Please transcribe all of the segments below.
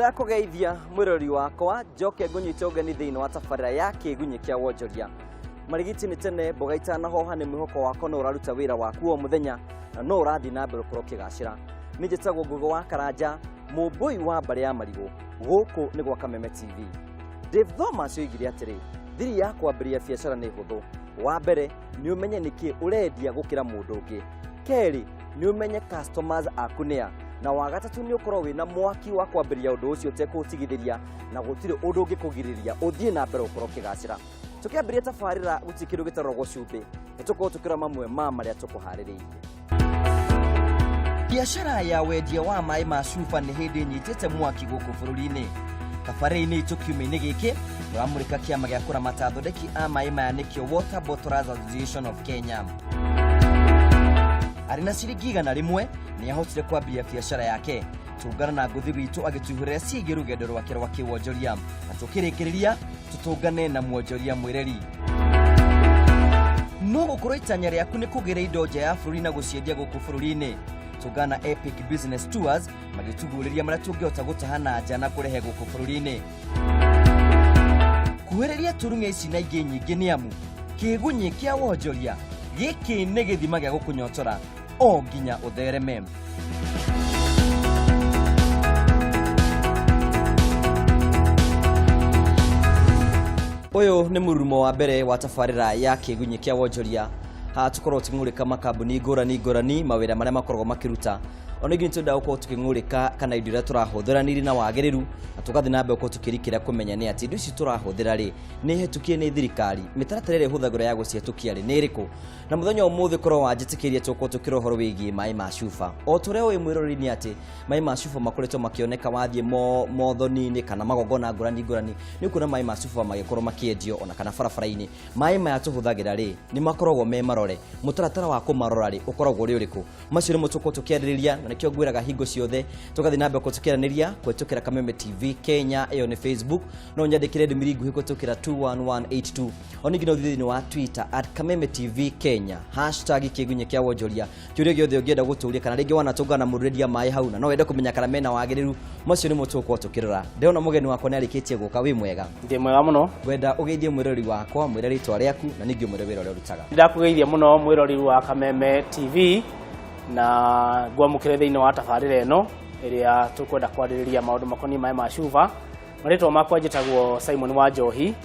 Ndakũgeithia mwĩrori wakwa, njoke ngũnyite ũgeni thĩinĩ wa tabarĩra ya Kĩgunyĩ kĩa Wonjoria. Marigiti nĩ tene, mboga itanahoha, nĩ mwĩhoko wakwa no ũraruta wĩra waku o mũthenya na no ũrathiĩ na mbere ũkorwo ũkĩgacĩra. Nĩ njĩtagwo Ngũgĩ wa Karanja, mũmbũi wa mbarĩ ya marigũ, gũkũ nĩ gwa Kameme TV. Dave Thomas oigire atĩrĩ, thiri ya kwambĩrĩria biacara nĩ hũthũ. Wa mbere nĩ ũmenye nĩkĩ ũrendia gũkĩra mũndũ ũngĩ. Kerĩ nĩ ũmenye customers aku nĩa, na wa gatatũ nĩ ũkorwo wĩna mwaki wa kwambĩrĩria ũndũ ũcio ũtekũũtigithĩria, na gũtirĩ ũndũ ũngĩkũgirĩrĩria ũthiĩ na mbere ũkorwo ũkĩgacĩra. Tũkĩambĩrĩria tabarĩra gũtirĩ kĩndũ gĩtaroragwo cumbĩ, nĩ tũkorwo tũkĩrora mamwe ma marĩa tũkũharĩrĩirie. Biacara ya wendia wa maĩ ma cuba nĩ hĩndĩ ĩnyitĩte mwaki gũkũ bũrũri-inĩ. Tabarĩra-inĩ itũ kiumia-inĩ gĩkĩ tũramũrĩka kĩama gĩa kũramata athondeki a maĩ maya, nĩkĩo Water Bottlers Association of Kenya. Arĩ na ciringi 100 nĩ ahotire kwambĩrĩria biacara yake. Tũngana na ngũthi witũ agĩtuihũrĩra ciĩgiĩ rũgendo rwake rwa kĩwonjoria, na tũkĩrĩkĩrĩria tũtũngane na mwonjoria mwĩreri. No gũkorwo itanya rĩaku nĩ kũgĩra indo nja ya bũrũri na gũciendia gũkũ bũrũri-inĩ. Tũngana na Epic Business Tours magĩtugũrĩria marĩa tũngĩhota gũtaha na nja na kũrehe gũkũ bũrũri-inĩ. Kuhĩrĩria turung'e ici na ingĩ nyingĩ, nĩ amu Kĩgunyĩ kĩa Wonjoria gĩkĩ nĩ gĩthima gĩa gũkũnyotora o nginya ũthereme. Ũyũ nĩ mũrurumo wa mbere wa tabarĩra ya Kĩgunyĩ kĩa Wonjoria. Haha tũkoragwo tũkĩng'ũrĩka makambuni ngũrani ngũrani, mawĩra marĩa makoragwo makĩruta. Ona ingĩ nĩ twendaga gũkorwo tũkĩng'ũrĩka kana indo iria tũrahũthĩra nĩ irĩ na wagĩrĩru, na tũgathiĩ na mbere gũkorwo tũkĩrikĩra kũmenya nĩ atĩ indo ici tũrahũthĩra rĩ, nĩ hetũkie nĩ thirikari, mĩtaratara ĩrĩa ĩhũthagĩrwo ya gũcihetũkia rĩ, nĩ ĩrĩkũ. Na mũthenya ũmũthĩ korwo wanjĩtĩkĩria, tũkorwo tũkĩrora ũhoro wĩgiĩ maĩ ma cuba. O ta ũrĩa ũĩ mwĩroreri nĩ atĩ maĩ ma cuba makoretwo makĩoneka wathiĩ mothoni-inĩ kana magongona ngũrani ngũrani, nĩ ũkuona maĩ ma cuba magĩkorwo makĩendio ona kana barabara-inĩ. Maĩ maya tũhũthagĩra rĩ, nĩ makoragwo me marore? Mũtaratara wa kũmarora rĩ, ũkoragwo ũrĩ ũrĩkũ? Macio nĩmo tũkorwo tũkĩarĩrĩria, na nĩkĩo ngwĩraga hingo ciothe tũgathiĩ na mbere tũkĩaranĩria kũhetũkĩra Kameme TV Kenya, ĩyo nĩ Facebook. No nyandĩkĩre ndũmĩrĩri nguhĩ kũhetũkĩra 21182. O ningĩ no ũthiĩ thĩinĩ wa Twitter @KamemeTV Kenya, #Kĩgunyĩ kĩa Wonjoria. Kĩũria gĩothe ũngĩenda gũtũria, kana rĩngĩ wanatũngana na mũndũ ũrendia maĩ hau na no wende kũmenya kana mena wagĩrĩru, macio nĩmo tũgũkorwo tũkĩrora. Ndĩrona mũgeni wakwa nĩ arĩkĩtie gũka. Wĩ mwega? Ndĩ mwega mũno. Ngwenda ũgeithie mwĩrori wakwa, mwĩre rĩtwa rĩaku na ningĩ ũmwĩre wĩra ũrĩa ũrutaga. Ndakũgeithia mũno mwĩrori wa Kameme TV, na ngwamũkĩre thĩinĩ wa tabarĩra ĩno ĩrĩa tũkwenda kwarĩrĩria maũndũ makoniĩ maĩ ma cuba. Marĩtwa makwa njĩtagwo Simon wa Njohi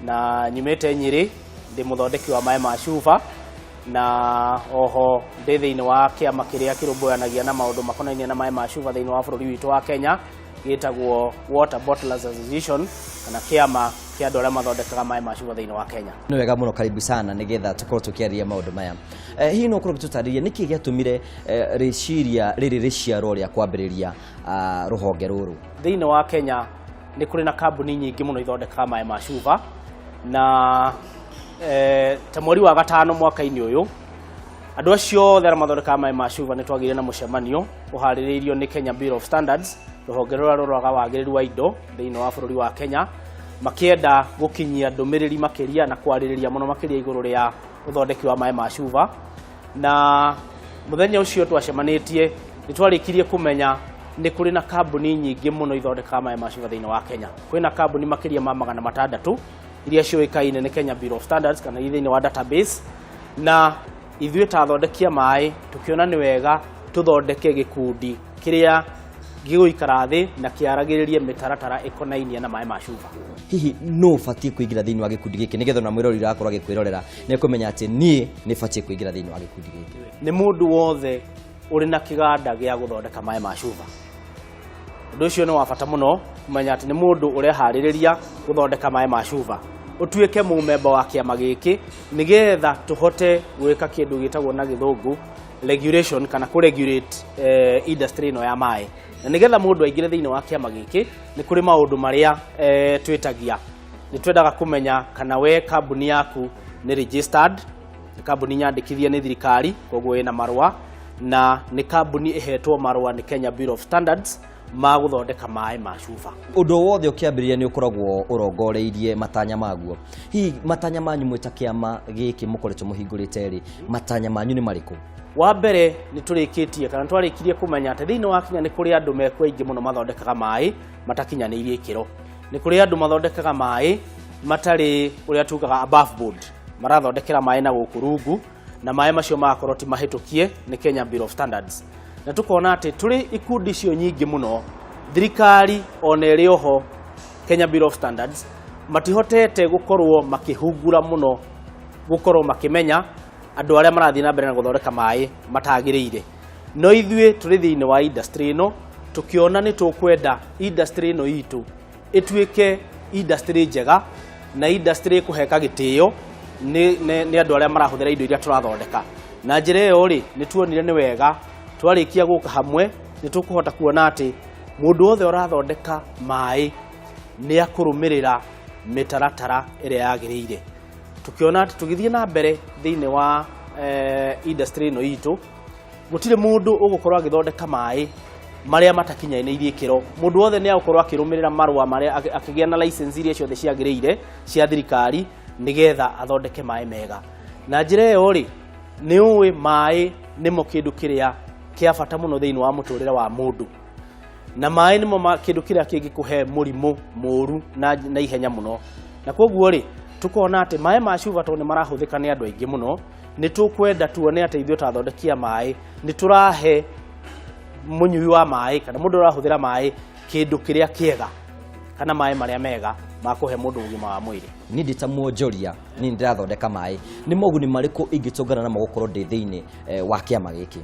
na nyumĩte Nyĩrĩ, ndĩ mũthondeki wa maĩ ma cuba, na oho ndĩ thĩinĩ wa kĩama kĩrĩa kĩrũmbũyanagia na maũndũ makonainie na maĩ ma cuba thĩinĩ wa bũrũri witũ wa Kenya, gĩtagwo Water Bottlers Association, kana kĩama kĩa andũ arĩa mathondekaga maĩ ma cuba thĩinĩ wa Kenya. Nĩ wega mũno, karibu sana nĩgetha tũkorwo tũkĩarĩria maũndũ maya. Hihi no ũkorwo ũgĩtũtarĩria nĩkĩ gĩatũmire rĩciria rĩrĩ rĩciarwo rĩa kwambĩrĩria rũhonge rũrũ? Thĩinĩ wa Kenya nĩ kũrĩ na kambuni nyingĩ mũno ithondekaga maĩ ma cuba, na ta mweri wa gatano mwaka-inĩ ũyũ, andũ acio othe arĩa mathondekaga maĩ ma cuba nĩ twagĩire na mũcemanio ũharĩrĩirio nĩ Kenya Bureau of Standards, rũhonge rũrĩa rũroraga wagĩrĩru wa indo thĩinĩ wa bũrũri wa Kenya, makĩenda gũkinyia ndũmĩrĩri makĩria na kwarĩrĩria mũno makĩria igũrũ rĩa ũthondeki wa maĩ ma cuba. Na mũthenya ũcio twacemanĩtie nĩ twarĩkirie kũmenya nĩ kũrĩ na kambuni nyingĩ mũno ithondekaga maĩ ma cuba thĩinĩ wa Kenya. Kwĩna kambuni makĩria ma 600 iria ciũĩkaine nĩ Kenya Bureau of Standards kana thĩinĩ wa database, na ithuĩ ta athondeki a maĩ tũkĩona nĩ wega tũthondeke gĩkundi kĩrĩa gĩgũikara thĩ na kĩaragĩrĩrie mĩtaratara ĩkonainie na maĩ ma cuba. Hihi no ũbatiĩ kũingĩra thĩinĩ wa gĩkundi gĩkĩ, nĩgetha ona mwĩrori ũrakorwo agĩkwĩrorera nĩ ekũmenya atĩ niĩ nĩ batiĩ kũingĩra thĩinĩ wa gĩkundi gĩkĩ? Nĩ mũndũ wothe ũrĩ na kĩganda gĩa gũthondeka maĩ ma cuba. Ũndũ ũcio nĩ wa bata mũno kũmenya atĩ nĩ mũndũ ũreharĩrĩria gũthondeka maĩ ma cuba, ũtuĩke mũmemba wa kĩama gĩkĩ, nĩgetha tũhote gwĩka kĩndũ gĩtagwo na gĩthũngũ regulation, kana kũ regulate industry ĩno ya maĩ. Na nĩgetha mũndũ aingĩre thĩinĩ wa kĩama gĩkĩ, nĩ kũrĩ maũndũ marĩa twĩtagia. Nĩ twendaga kũmenya kana we kambuni yaku nĩ registered, nĩ kambuni nyandĩkithie nĩ thirikari, koguo ĩna marũa, na nĩ kambuni ĩhetwo marũa nĩ Kenya Bureau of Standards. Ma gũthondeka maĩ ma cuba. Ũndũ o wothe ũkĩambĩrĩria nĩ ũkoragwo ũrongoreirie matanya maguo. Hihi matanya manyu mwĩ ta kĩama gĩkĩ mũkoretwo mũhingũrĩte rĩ, matanya manyu nĩ marĩkũ? Wa mbere, nĩ tũrĩkĩtie kana twarĩkirie kũmenya atĩ thĩinĩ wa Kenya nĩ kũrĩ andũ mekuo aingĩ mũno mathondekaga maĩ matakinyanĩirie ikĩro. Nĩ kũrĩ andũ mathondekaga maĩ matarĩ ũrĩa tugaga above board, marathondekera maĩ na gũkũ rungu, na maĩ macio magakorwo ti mahĩtũkie nĩ Kenya Bureau of Standards. Na tũkona atĩ tũrĩ ikundi icio nyingĩ mũno, thirikari ona ĩrĩ oho Kenya Bureau of Standards matihotete gũkorwo makĩhungura mũno, gũkorwo makĩmenya andũ arĩa marathiĩ na mbere na gũthondeka maĩ matagĩrĩire. No ithuĩ tũrĩ thĩinĩ wa industry ĩno, tũkĩona nĩ tũkwenda industry ĩno itũ ĩtuĩke industry njega na industry ĩkũheka gĩtĩo nĩ andũ arĩa marahũthĩra indo iria tũrathondeka. Na njĩra ĩyo rĩ, nĩ tuonire nĩ wega twarĩkia gũka hamwe nĩ tũkũhota kuona atĩ mũndũ wothe ũrathondeka maĩ nĩ akũrũmĩrĩra mĩtaratara ĩrĩa yagĩrĩire. Tũkĩona atĩ tũgĩthiĩ na mbere thĩinĩ wa industry ĩno itũ, gũtirĩ mũndũ ũgũkorwo agĩthondeka maĩ marĩa matakinyanĩirie ikĩro. Mũndũ wothe nĩ agũkorwo akĩrũmĩrĩra marũa marĩa akĩgĩa na license iria ciothe ciagĩrĩire cia thirikari, nĩgetha athondeke maĩ mega. Na njĩra ĩyo rĩ, nĩ ũĩ maĩ nĩmo kĩndũ kĩrĩa kĩa bata mũno thĩinĩ wa mũtũrĩre wa mũndũ, na maĩ nĩmo kĩndũ kĩrĩa kĩngĩkũhe mũrimũ mũru na ihenya mũno. Na koguo rĩ, tũkona atĩ maĩ ma cuba, tondũ nĩ marahũthĩka nĩ andũ aingĩ mũno, nĩ tũkwenda tuone atĩ ithuĩ ta athondeki a maĩ nĩ tũrahe mũnyui wa maĩ kana mũndũ ũrahũthĩra maĩ kĩndũ kĩrĩa kĩega kana maĩ marĩa mega ma kũhe mũndũ ũgima wa mwĩrĩ. Niĩ ndĩ ta mwonjoria, niĩ ndĩrathondeka maĩ, nĩ moguni marĩkũ ingĩtũngana namo gũkorwo ndĩ thĩinĩ wa kĩama gĩkĩ?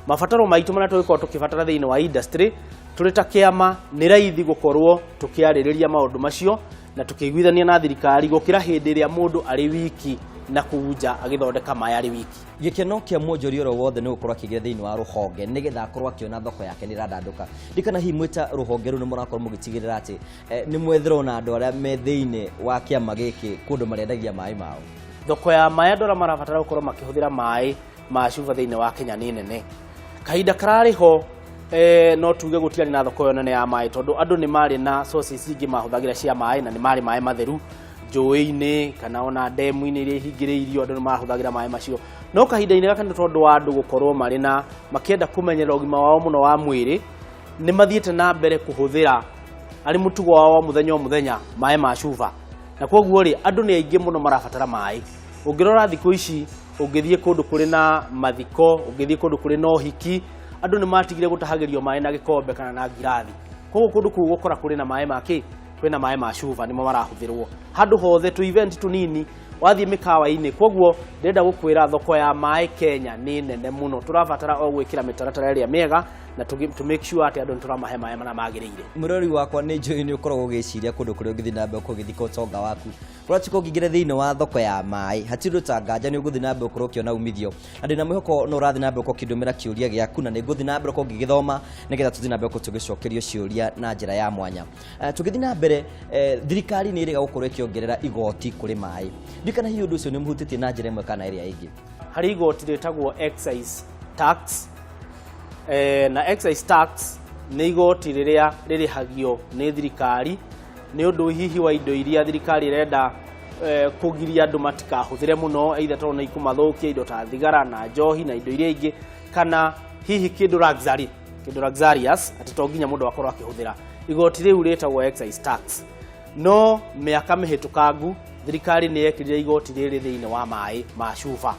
Mabataro maitũ marĩa tũgĩkorwo tũkĩbatara thĩinĩ wa industry tũrĩ ta kĩama, nĩ raithi gũkorwo tũkĩarĩrĩria maũndũ macio na tũkĩiguithania na thirikari gũkĩra hĩndĩ ĩrĩa mũndũ arĩ wiki na kũu nja agĩthondeka maĩ arĩ wiki. Gĩkeno kĩa mwonjoria oro wothe nĩ gũkorwo akĩingĩra thĩinĩ wa rũhonge, nĩgetha akorwo akĩona thoko yake nĩ ĩrandandũka. Ndikana hihi mwĩ ta rũhonge rũu nĩ mũrakorwo mũgĩtigĩrĩra atĩ nĩ mwethera ona andũ arĩa me thĩinĩ wa kĩama gĩkĩ kũndũ marĩendagia maĩ mao? Thoko ya maĩ, andũ arĩa marabatara gũkorwo makĩhũthĩra maĩ ma cuba thĩinĩ wa Kenya nĩ nene. Kahinda kararĩ ho, no tuge gũtiarĩ na thoko ĩyo nene ya maĩ, tondũ andũ nĩ marĩ na sources ingĩ mahũthagĩra cia maĩ, na nĩ marĩ maĩ matheru njũĩ-inĩ kana ona ndemu-inĩ iria ihingĩrĩirio, andũ nĩ mahũthagĩra maĩ macio. No kahinda-inĩ gaka, nĩ tondũ wa andũ gũkorwo marĩ na makĩenda kũmenyerera ũgima wao mũno wa mwĩrĩ, nĩ mathiĩte na mbere kũhũthĩra arĩ mũtugo wao wa mũthenya o mũthenya maĩ ma cuba. Na koguo rĩ, andũ nĩ aingĩ mũno marabatara maĩ. Ũngĩrora thikũ ici, ũngĩthiĩ kũndũ kũrĩ na mathiko, ũngĩthiĩ kũndũ kũrĩ na ũhiki, andũ nĩ matigire gũtahagĩrio maĩ na gĩkombe kana na ngirathi. Koguo kũndũ kũu gũkora kũrĩ na maĩ ma kĩ? Kwĩna maĩ ma cuba, nĩmo marahũthĩrwo handũ hothe, tũ event tũnini, wathiĩ mĩkawa-inĩ. Koguo ndĩrenda gũkwĩra thoko ya maĩ Kenya nĩ nene mũno. Tũrabatara o gwĩkĩra mĩtaratara ĩrĩa mĩega na to make sure atĩ andũ nĩ tũramahe maĩ marĩa magĩrĩire. Mũrori wakwa, nĩ njũĩ nĩ ũkoragwo ũgĩciria kũndũ kũrĩa ũngĩthiĩ na mbere gũkorwo ũgĩthika ũtonga waku. Ũratuĩka ũngĩingĩra thĩinĩ wa thoko ya maĩ, hatirĩ ũndũ ta nganja nĩ ũgũthiĩ na mbere gũkorwo ũkĩona umithio. Na ndĩna mwĩhoko no ũrathiĩ na mbere gũkorwo ũkĩndũmĩra kĩũria gĩaku, na nĩ ngũthiĩ na mbere gũkorwo ngĩgĩthoma, nĩgetha tũthiĩ na mbere gũkorwo tũgĩcokerio ciũria na njĩra ya mwanya. Tũgĩthiĩ na mbere, thirikari nĩ ĩrĩga gũkorwo ĩkĩongerera igoti kũrĩ maĩ. Ndikana hihi ũndũ ũcio nĩ ũmũhutĩtie na njĩra ĩmwe kana ĩrĩa ĩngĩ? Harĩ igoti rĩtagwo excise tax, na excise tax nĩ igoti rĩrĩa rĩrĩhagio nĩ thirikari nĩ ũndũ hihi wa indo iria thirikari ĩrenda kũgiria andũ matikahũthĩre mũno, either tondũ nĩ ikũmathũkia, indo ta thigara na njohi na indo iria ingĩ, kana hihi kĩndũ luxury, kĩndũ luxurious atĩ to nginya mũndũ akorwo akĩhũthĩra. Igoti rĩu rĩtagwo excise tax. No mĩaka mĩhĩtũkangu, thirikari nĩ yekĩrire igoti rĩrĩ thĩinĩ wa maĩ ma cuba,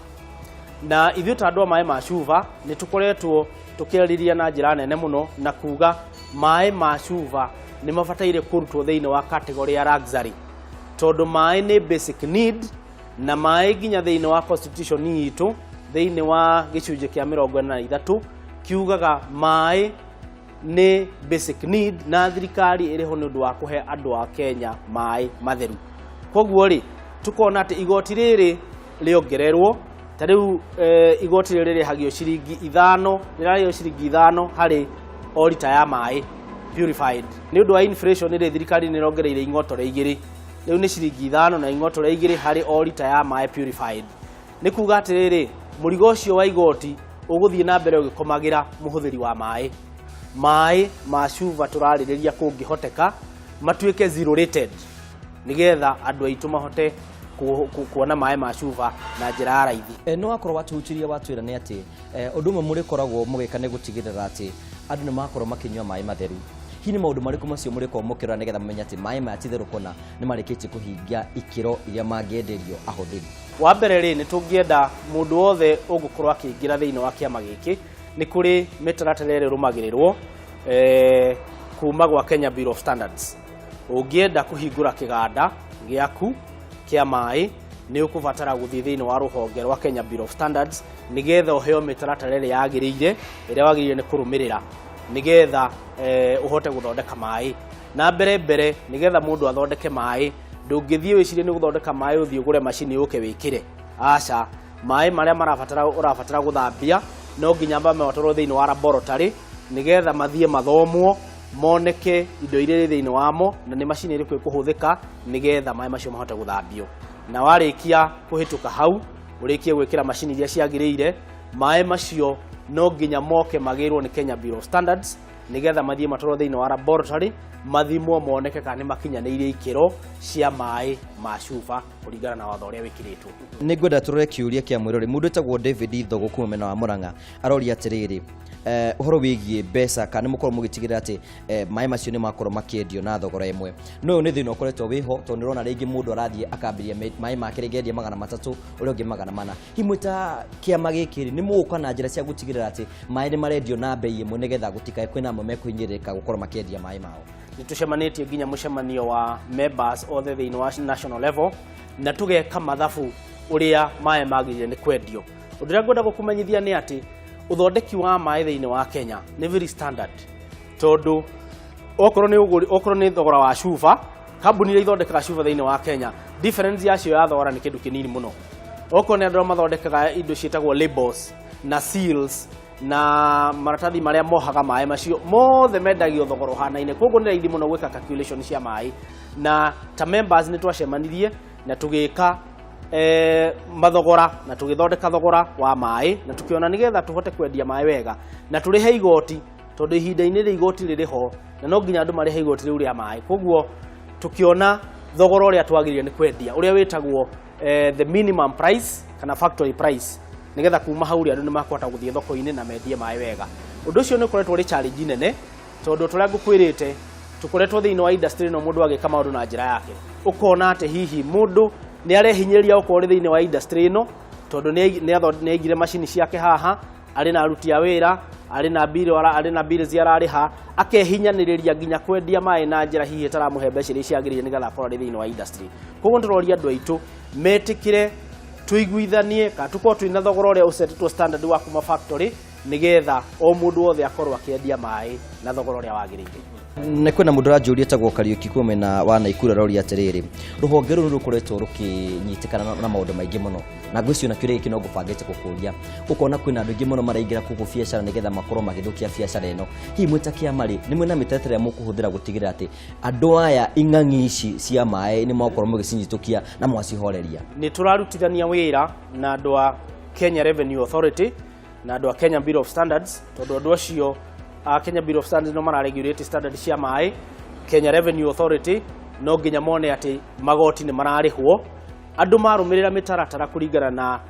na ithuĩ ta andũ a maĩ ma cuba nĩ tũkoretwo tũkĩarĩria na njĩra nene mũno na kuga maĩ ma cuba nĩ mabataire kũrutwo thĩinĩ wa category ya luxury, tondũ maĩ nĩ basic need, na maĩ nginya thĩinĩ wa constitution itũ, thĩinĩ wa gĩcunjĩ kĩa 43, kiugaga maĩ nĩ basic need, na thirikari ĩrĩ ho nĩ ũndũ wa kũhe andũ a Kenya maĩ matheru. Koguo rĩ, tukona atĩ igoti rĩrĩ rĩongererwo. Ta rĩu igoti rĩrĩ rĩrĩhagio ciringi 5, rĩrarĩhio ciringi 5 harĩ o rita ya maĩ purified. Nĩ ũndũ wa inflation rĩ, thirikari nĩ ĩrongereire ing'otore igĩrĩ, rĩu nĩ ciringi 5 na ing'otore 2 harĩ o rita ya maĩ purified. Nĩ kuga atĩrĩrĩ, mũrigo ũcio wa igoti ũgũthiĩ na mbere ũgĩkomagĩra mũhũthĩri wa maĩ. Maĩ ma cuba tũrarĩrĩria kũngĩhoteka matuĩke zero rated, nĩgetha andũ aitũ mahote kuona maĩ ma cuba na njĩra ya raithi. No wakorwo watuhutirie watwĩra nĩ atĩ ũndũ ũmwe mũrĩkoragwo mũgĩka nĩ gũtigĩrĩra atĩ andũ nĩ makorwo makĩnyua maĩ matheru. Hihi nĩ maũndũ marĩkũ macio mũrĩkorwo mũkĩrora nĩgetha mũmenye atĩ maĩ maya ti therũ kũna nĩ marĩkĩtie kũhingia ikĩro iria mangĩenderio ahũthĩri? Wa mbere rĩ, nĩ tũngĩenda mũndũ wothe ũgũkorwo akĩingĩra thĩinĩ wa kĩama gĩkĩ, nĩ kũrĩ mĩtaratara ĩrĩa ĩrũmagĩrĩrwo kuma gwa Kenya Bureau of Standards. Ũngĩenda kũhingũra kĩganda gĩaku kĩa maĩ, nĩ ũkũbatara gũthiĩ thĩinĩ wa rũhonge rwa Kenya Bureau of Standards nĩgetha ũheo mĩtaratara ĩrĩa yagĩrĩire, ĩrĩa wagĩrĩire nĩ kũrũmĩrĩra nĩgetha ũhote gũthondeka maĩ. Na mbere mbere, nĩgetha mũndũ athondeke maĩ, ndũngĩthiĩ wĩcirie nĩ gũthondeka maĩ ũthiĩ ũgũre macini ũke wĩkĩre. Aca, maĩ marĩa marabatara ũrabatara gũthambia no nginya matwarwo thĩinĩ wa laboratory nĩgetha mathiĩ mathomwo, moneke indo iria irĩ thĩinĩ wamo na nĩ macini ĩrĩkũ ĩkũhũthĩka nĩgetha maĩ macio mahote gũthambio. Na warĩkia kũhĩtũka hau, ũrĩkie gwĩkĩra macini iria ciagĩrĩire, maĩ macio no nginya moke magĩrwo nĩ Kenya Bureau of Standards nĩgetha mathiĩ matwarwo thĩinĩ wa laboratory, mathimwo, moneke kana nĩ makinyanĩirie ikĩro cia maĩ ma cuba kũringana na watho ũrĩa wĩkĩrĩtwo. Nĩ ngwenda tũrore kĩũria kĩa mwĩrori. Mũndũ wĩtagwo David Thogo kuma mwena wa Murang'a aroria atĩrĩrĩ, ũhoro wĩgiĩ mbeca, kana nĩ mũkorwo mũgĩtigĩrĩra atĩ maĩ macio nĩ makorwo makĩendio na thogora ĩmwe? No ũyũ nĩ thĩna ũkoretwo wĩho, tondũ nĩ ũrona rĩngĩ mũndũ arathiĩ akambĩrĩria maĩ make rĩngĩ endia 300, ũrĩa ũngĩ 400. Hihi mwĩ ta kĩama gĩkĩ rĩ, nĩ mũgũka na njĩra cia gũtigĩrĩra atĩ maĩ nĩ marendio na mbei ĩmwe, nĩgetha gũtikae kwĩna amwe mekũhinyĩrĩrĩka gũkorwo makĩendia maĩ mao? Nĩ tũcemanĩtie nginya mũcemanio wa members othe thĩinĩ wa national level na tũgeka mathabu ũrĩa maĩ magĩrĩire nĩ kwendio. Ũndũ ũrĩa ngwenda gũkũmenyithia nĩ atĩ ũthondeki wa maĩ thĩinĩ wa Kenya nĩ very standard, tondũ okorwo nĩ ũgũri, okorwo nĩ thogora wa cuba, kambuni iria ithondekaga cuba thĩinĩ wa Kenya, difference yacio ya thogora nĩ kĩndũ kĩnini mũno. Okorwo nĩ andũ arĩa mathondekaga indo ciĩtagwo labels na seals na maratathi marĩa mohaga maĩ macio, mothe mendagio thogora ũhanaine. Koguo nĩ raithi mũno gwĩka calculation cia maĩ. Na ta members nĩ twacemanirie na tũgĩka mathogora na tũgĩthondeka thogora wa maĩ, na tũkĩona nĩgetha tũhote kwendia maĩ wega na tũrĩhe igoti, tondũ ihinda-inĩ rĩ igoti rĩrĩ ho na no nginya andũ marĩhe igoti rĩu rĩa maĩ. Koguo tũkĩona thogora ũrĩa twagĩrĩire nĩ kwendia, ũrĩa wĩtagwo the minimum price kana factory price, nĩgetha kuma hau rĩ, andũ nĩ makũhota gũthiĩ thoko-inĩ na mendie maĩ wega. Ũndũ ũcio nĩ ũkoretwo ũrĩ challenge nene, tondũ tũrĩa ngũkwĩrĩte, tũkoretwo thĩinĩ wa industry ĩno, mũndũ agĩka maũndũ na njĩra yake, ũkona atĩ hihi mũndũ nĩ arehinyĩrĩria gũkorwo arĩ thĩinĩ wa industry ĩno, tondũ nĩ aigire macini ciake haha, arĩ na aruti a wĩra, arĩ na bill, arĩ na bills ararĩha, akehinyanĩrĩria nginya kwendia maĩ na njĩra hihi ĩtaramũhe mbeca iria ciagĩrĩire nĩgetha akorwo arĩ thĩinĩ wa industry. Koguo nĩ tũroria andũ aitũ metĩkĩre tũiguithanie kana tũkorwo twĩna thogora ũrĩa ũsetĩtwo standard wa kuma factory, nĩgetha o mũndũ wothe akorwo akĩendia maĩ na thogora ũrĩa wagĩrĩire. Nĩ kwĩna mũndũ ũranjũria etagwo Kariũki kuma mwena wa Naikuru, aroria atĩrĩrĩ, rũhonge rũrũ rũkoretwo rũkĩnyitĩkana na maũndũ maingĩ mũno, na ngwĩciria ona kĩũria gĩkĩ no ngũbangĩte gũkũria. Ũkona kwĩna andũ aingĩ mũno maraingĩra gũkũ biacara nĩgetha makorwo magĩthũkia biacara ĩno. Hihi mwĩ ta kĩama rĩ, nĩ mwĩna mĩtaratara ĩrĩa mũkũhũthĩra gũtigĩrĩra atĩ andũ aya ing'ang'i ici cia maĩ nĩ mwakorwo mũgĩcinyitũkia na mwacihoreria? Nĩ tũrarutithania wĩra na andũ a Kenya Revenue Authority na andũ a Kenya Bureau of Standards, tondũ andũ acio a Kenya Bureau of Standards no mararegulate standard cia maĩ. Kenya Revenue Authority no nginya mone atĩ magoti nĩ mararĩhwo. Andũ marũmĩrĩra mĩtaratara kũringana na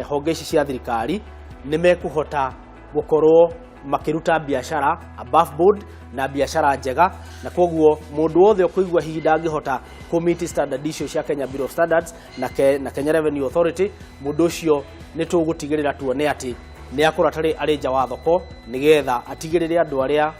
honge ici cia thirikari, nĩ mekũhota gũkorwo makĩruta biacara above board na biacara njega. Na koguo mũndũ wothe ũkũigua hihi ndangĩhota kũ standard icio cia Kenya Bureau of Standards na Kenya Revenue Authority, mũndũ ũcio nĩ tũgũtigĩrĩra tuone atĩ nĩ akorwo atarĩ arĩ nja wa thoko, nĩgetha atigĩrĩre andũ arĩa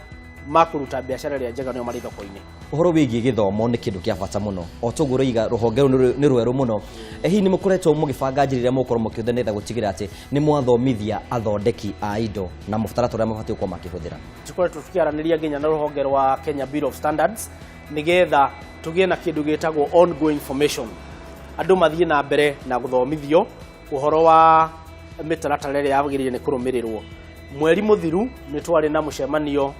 makũruta biacara ĩrĩa njega nĩo marĩ thoko-inĩ. Ũhoro wĩgiĩ gĩthomo nĩ kĩndũ kĩa bata mũno. O toguo ũroiga, rũhonge rũu nĩ rwerũ mũno. Hihi nĩ mũkoretwo mũgĩbanga njĩra ĩrĩa mũgũkorwo mũkĩhũthĩra nĩgetha gũtigĩrĩra atĩ nĩ mwathomithia athondeki a indo na mũtaratara ũrĩa mabatiĩ gũkorwo makĩhũthĩra? Tũkoretwo tũkĩaranĩria nginya na rũhonge rwa Kenya Bureau of Standards nĩgetha tũgĩe na kĩndũ gĩtagwo ongoing formation, andũ mathiĩ na mbere na gũthomithio ũhoro wa mĩtaratara ĩrĩa yagĩrĩire nĩ kũrũmĩrĩrwo. Mweri mũthiru nĩ twarĩ na mũcemanio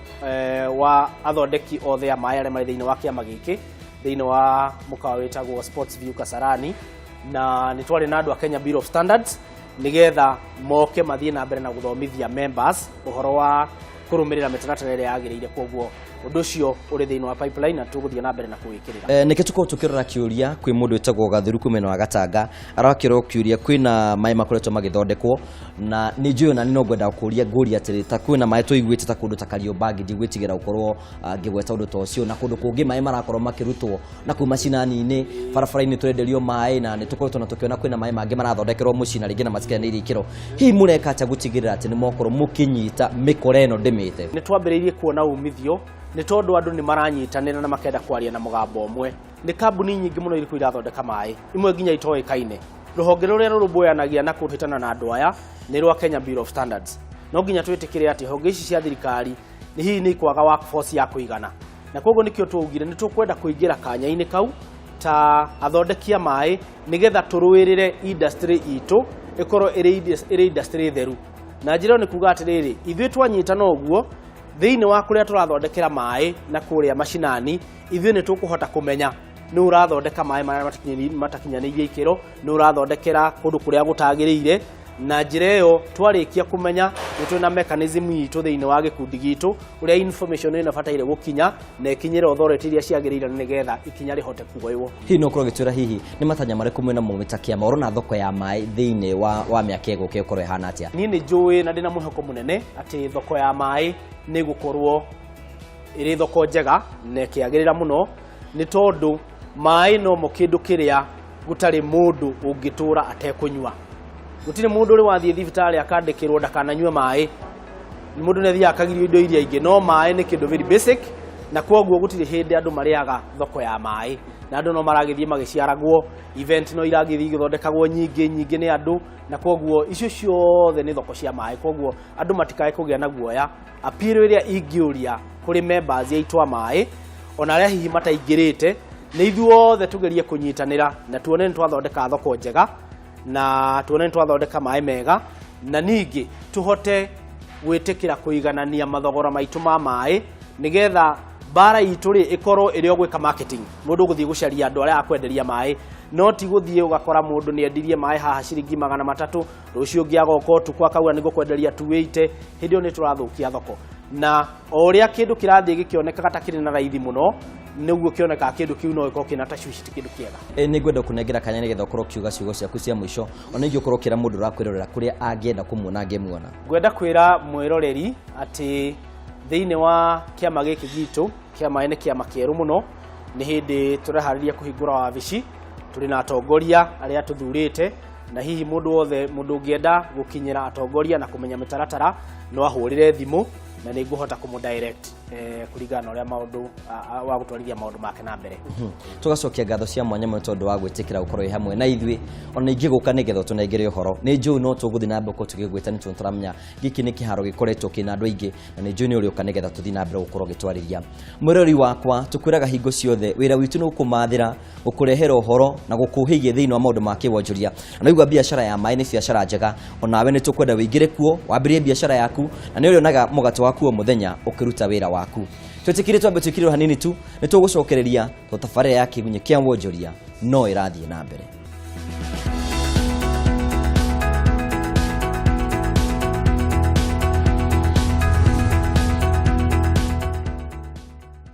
wa athondeki othe a maĩ arĩa marĩ thĩinĩ wa kĩama gĩkĩ, thĩinĩ wa mũkawa wĩtagwo Sports View Kasarani, na nĩ twarĩ na andũ a Kenya Bureau of Standards nĩgetha moke mathiĩ na mbere na gũthomithia members ũhoro wa Kũrũmĩrĩra mĩtaratara ĩrĩa yagĩrĩire. Koguo ũndũ ũcio ũrĩ thĩinĩ wa pipeline na tũgũthiĩ na mbere na kũwĩkĩrĩra. Nĩkĩ tũkorwo tũkĩrora kĩũria kwĩ mũndũ wĩtagwo Gathuru kumena wa Gatanga arakĩrwo kĩũria kwĩna maĩ makoretwo magĩthondekwo na nĩ njũĩ ona niĩ no ngwenda kũria ngũria atĩrĩ, ta kwĩna maĩ tũiguĩte ta kũndũ ta Kariobangi, ndigwĩtigĩra gũkorwo ngĩgweta ũndũ ta ũcio, na kũndũ kũngĩ maĩ marakorwo makĩrutwo na kũu macinani-inĩ, barabara-inĩ tũrenderio maĩ, na nĩ tũkoretwo na tũkĩona kwĩna maĩ mangĩ marathondekerwo mũciĩ na rĩngĩ na matikinyanĩirie ikĩro. Hihi mũreka atĩa gũtigĩrĩra atĩ nĩ mwakorwo mũkĩnyita mĩkora ĩno ndĩmĩte? Nĩ twambĩrĩirie kuona umithio nĩ tondũ andũ nĩ maranyitanĩra na makenda kwaria na mũgambo ũmwe. Nĩ kambuni nyingĩ mũno irĩkũ irathondeka maĩ, imwe nginya itoĩkaine. Rũhonge rũrĩa rũrũmbũyanagia na kũhĩtana na andũ aya nĩ rwa Kenya Bureau of Standards. No nginya twĩtĩkĩre atĩ honge ici cia thirikari nĩ hihi nĩ ikwaga workforce ya kũigana, na koguo nĩkĩo twaugire nĩ tũkwenda kũingĩra kanya-inĩ kau ta athondeki a maĩ nĩgetha tũrũĩrĩre industry itũ ĩkorwo ĩrĩ industry theru. Na njĩra ĩyo nĩ kuga atĩrĩrĩ, ithuĩ twanyitana ũguo thĩinĩ wa kũrĩa tũrathondekera maĩ na kũrĩa macinani, ithuĩ nĩ tũkũhota kũmenya nĩ ũrathondeka maĩ marĩa matakinyanĩirie ikĩro, nĩ ũrathondekera kũndũ kũrĩa gũtagĩrĩire. Na njĩra ĩyo twarĩkia kũmenya, nĩ twĩna mechanism itũ thĩinĩ wa gĩkundi gitũ ũrĩa information ĩno ĩbataire gũkinya na ĩkinyĩre authority iria ciagĩrĩire nĩgetha ikinya rĩhote kuoywo. Hihi no ũkorwo ũgĩtwĩra hihi nĩ matanya marĩkũ mwĩna mo ta kĩama ũrona thoko ya maĩ thĩinĩ wa mĩaka ĩgũka ĩkorwo ĩhana atĩa? Niĩ nĩ njũĩ na ndĩna mwĩhoko mũnene atĩ thoko ya maĩ nĩ ĩgũkorwo ĩrĩ thoko njega na ĩkĩagĩrĩra mũno, nĩ tondũ maĩ nomo kĩndũ kĩrĩa gũtarĩ mũndũ ũngĩtũra atekũnyua. Gũtirĩ mũndũ ũrĩ wathiĩ thibitarĩ akandĩkĩrwo ndakananyue maĩ. Mũndũ nĩ athiaga akagirio indo iria ingĩ, no maĩ nĩ kĩndũ very basic, na kwoguo gũtirĩ hĩndĩ andũ marĩaga thoko ya maĩ, na andũ no maragĩthiĩ magĩciaragwo, event no iragĩthiĩ igĩthondekagwo nyingĩ nyingĩ nĩ andũ, na kwoguo icio ciothe nĩ thoko cia maĩ. Kwoguo andũ matikae kũgĩa na guoya. Appeal ĩrĩa ingĩũria kũrĩ members aitũ a maĩ, ona arĩa hihi mataingĩrĩte, nĩ ithuothe tũgerie kũnyitanĩra na tuone nĩ twathondeka thoko njega na tuone nĩ twathondeka maĩ mega, na ningĩ tũhote gwĩtĩkĩra kũiganania mathogora maitũ ma maĩ nĩgetha mbara itũ rĩ ĩkorwo ĩrĩ o gwĩka marketing. Mũndũ gũthiĩ gũcaria andũ arĩa akwenderia maĩ, no ti gũthiĩ ũgakora mũndũ nĩ endirie maĩ haha ciringi 300, rũciũ ũngĩ agoka ũtukũ akauga nĩ ngũkwenderia 280. Hĩndĩ ĩyo nĩ tũrathũkia thoko, na o ũrĩa kĩndũ kĩrathiĩ gĩkĩonekaga ta kĩrĩ na raithi mũno, nĩguo kĩonekaga kĩndũ kĩu no gĩkorwo kĩna tashwishi, ti kĩndũ kĩega. Nĩ ngwenda kũnengera kanya nĩgetha ũkorwo ũkiuga ciugo ciaku cia mũico, ona ingĩ ũkorwo ũkĩra mũndũ ũrakwĩrorera kũrĩa angĩenda kũmuona angĩmuona. Ngwenda kwĩra mwĩroreri atĩ thĩinĩ wa kĩama gĩkĩ gitũ kĩa maĩ nĩ kĩama kĩerũ mũno. Nĩ hĩndĩ tũreharĩria kũhingũra wabici, tũrĩ na atongoria arĩa tũthurĩte, na hihi mũndũ wothe, mũndũ ũngĩenda gũkinyĩra atongoria na kũmenya mĩtaratara, no ahũrĩre thimũ na nĩ ngũhota kũmũ direct kũringana na ũrĩa maũndũ wa gũtwarithia maũndũ make na mbere. Tũgacokia ngatho cia mwanya mũno tondũ wa gwĩtĩkĩra gũkorwo wĩ hamwe na ithuĩ, ona ingĩ gũka nĩgetha ũtũnengere ũhoro. Nĩ njũĩ no tũgũthiĩ na mbere gũkorwo tũgĩgwĩta, nĩ tondũ tũramenya gĩkĩ nĩ kĩharo gĩkoretwo kĩna andũ aingĩ, na nĩ njũĩ nĩ ũrĩũka nĩgetha tũthiĩ na mbere gũkorwo ũgĩtwarĩria. Mwĩrori wakwa, tũkwĩraga hingo ciothe wĩra witũ nĩ gũkũmathĩra, gũkũrehera ũhoro na gũkũhĩgia thĩinĩ wa maũndũ ma kĩwonjoria. Na naigua biacara ya maĩ nĩ biacara njega, onawe nĩ tũkwenda wĩingĩre kuo wambĩrĩrie biacara yaku, na nĩ ũrĩonaga mũgate waku o mũthenya ũkĩruta wĩra waku. Twĩtĩkire twambe twĩkirĩrwo hanini tu, nĩ tũgũcokereria tondũ tabarĩra ya Kĩgunyĩ kĩa Wonjoria no ĩrathiĩ na mbere.